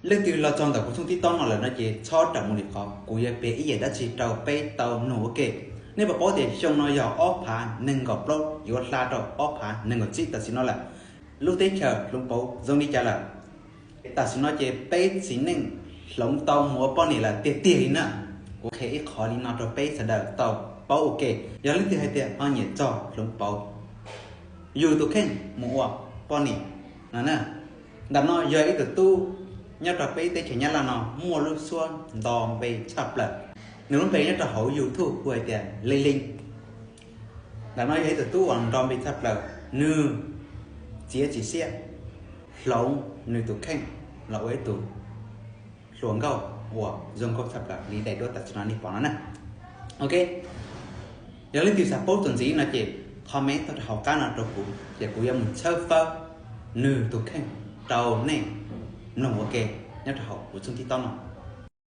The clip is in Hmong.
Leej twg los txog ntawm kuv tshooj TikTok no lawm no ces txhob rawm mus li qhov kuv yuav piav ib yam dab tsi rau peb tau mloog ua ke. Nej puas paub tias xyoo no yog ob phav nees nkaum plaub yuav hla rau ob phav nees nkaum tsib tam sim no lawm. Lub teb chaws hloov pauv zoo li cas lawm? Tam sim no ces peb txiv neej hloov tau mus ua poj niam lawm tiag tiag li na. Kuv qhia ib qho li no rau peb sawv daws tau paub ua ke. Yog leej twg hais tias ho nyiam txog hloov pauv yus tus kheej mus ua poj niam no na, ntawm no yog ib tug tub nyob rau peb teb chaws Nyab Laj no muaj lub suab nto npe tshaj plaws. Nws lub npe nyob rau hauv YouTube hu hais tias Lej Lej. Ntawm no yog ib tug tub uas nto npe tshaj plaws, nws txiav txim siab hloov nws tus kheej los ua ib tug hluas nkauj uas zoo nkauj tshaj plaws li daim duab tam sim no nej pom no na. Ok, yog leej twg xav paub txuas ntxiv no ces comment tuaj rau hauv qab no rau kuv ces kuv yuav mus tshawb fawb nws tus kheej rau nej mloog ua ke nyob rau hauv kuv tshooj TikTok no.